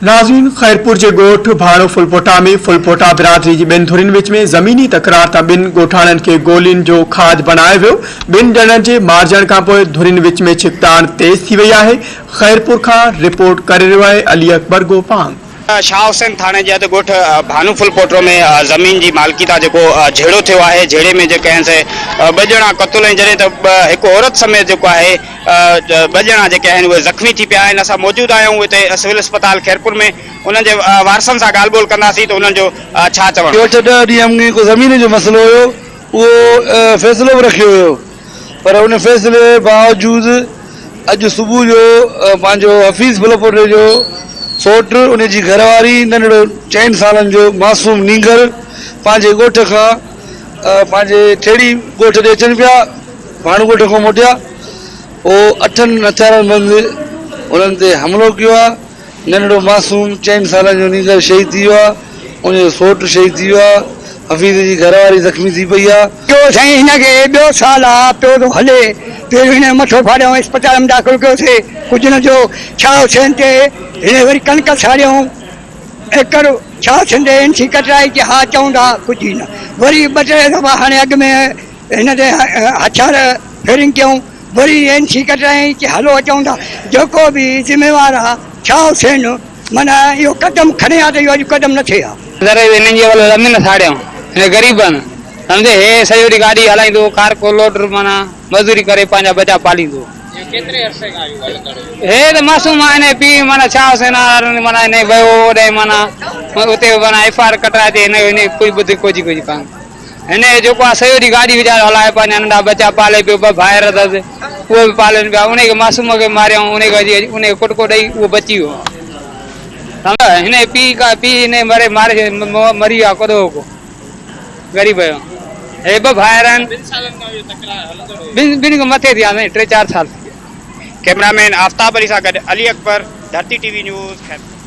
ناظرين خيرپور جي ڳوٺ ڀاڻو ڦلپوٽا ۾ ڦلپوٽا برادري جي ٻن ڌرين وچ ۾ زميني تڪرار تان ٻن ڳوٺاڻن کي گولين جو کاڄ بڻايو ويو، ٻن ڄڻن جي مارجڻ کانپوء ڌرين وچ ۾ ڇڪتاڻ تيز ٿي وئي آهي، خيرپور کان رپورٽ ڪري رهيو آهي علي اڪبر گوپانگ. شاهه حسين ٿاڻي جي حد ڳوٺ ڀانو ڦلپوٽو ۾ زمين جي مالڪي تان جيڪو جهيڙو ٿيو آهي جهيڙي ۾ جيڪي آهن سي ٻه ڄڻا قتل ۽ جڏهن ته هڪ عورت سميت جيڪو آهي ٻه ڄڻا جيڪي آهن اهي زخمي ٿي پيا آهن اسان موجود آهيون هتي سول اسپتال خيرپور ۾ انهن جي وارثن سان ڳالهه ٻولهه ڪنداسين ته انهن جو ڇا چوڻ آهي. اٺ ڏهه ڏينهن اڳ هڪ زمين جو مسئلو هيو اهو فيصلو به رکيو ويو پر ان فيصلي باوجود اڄ صبح جو پنهنجو حفيظ ڦلپوٽي جو سوٽ ان جي گهر واري ننڍڙو چئن سالن جو معصوم نينگر پنهنجي ڳوٺ کان پنهنجي ٺيڙهي ڳوٺ ڏي اچن پيا ڀاڻو ڳوٺ کان موٽيا پوء اٺن هٿياربند انهن تي حملو ڪيو آهي ننڍڙو معصوم چئن سالن جو نينگر شهيد ٿي ويو آهي، ان جو سوٽ شهيد ٿي ويو آهي، حفيظ جي گهر واري زخمي ٿي پئي آهي. چيو سائين هن کي ٻيو سال آ پيو ٿو هلي پهريون هن جو مٿو ڦاڙيائون اسپتال ۾ داخل ڪيوسي ڪجهه نه ٿيو ڇا حسين تي هن وري ڪڻڪ ساڙيائون ايڪڙ ڇا حسين تي اين سي ڪٽرائي چي ها چون ٿا ڪجهه ئي نه وري ٻه ٽي دفعا هاڻي اڳ ۾ هن تي هٿيار فيرنگ ڪيائون وري اين سي ڪڍرائين چي هلو اچون ٿا جيڪو به ذميوار آ ڇا حسين معنيٰ اهو قدم کڻي ها ته اهو اڄ قدم نه ٿئي ها. ذري هنن جي ولو زمين ساڙيائون هن غريبن سمجهي هي سڄو ڏينهن گاڏي هلائيندو هو ڪارڪو لوڊر معنيٰ مزدوري ڪري پنهنجا ٻچا پاليندو هو. هي ته معصوم آ هن جو پيء معنيٰ ڇا حسين آ معنيٰ هن ويو هوڏانهن معنيٰ اتي معنيٰ ايف I R ڪٽرائي اچي هن هن ڪجهه ٻڌي ڪجهه ڪجهه ڪانه. هن جو جيڪو آ سڄو ڏينهن گاڏي ويچارو هلائي پنهنجا ننڍا ٻچا پالي پيو ٻه ڀائر اٿس اهي به پالين پيا انهي کي معصوم کي ماريائون انهي کي اچي انهي کي ڪٽڪو ڏئي اهو بچي ويو سمجهيو هن جي پيء کا پيء هن کي مري ماري مري ويو آ ڪڏهوڪو غريب جو هي ٻه ڀائر آهن ٻن ٻن کان مٿي ٿي ويا سائين ٽي چار سال ٿي ويا. ڪئميرا مين آفتاب علي سان گڏ Ali Akbar, Dharti T V news, Khairpur.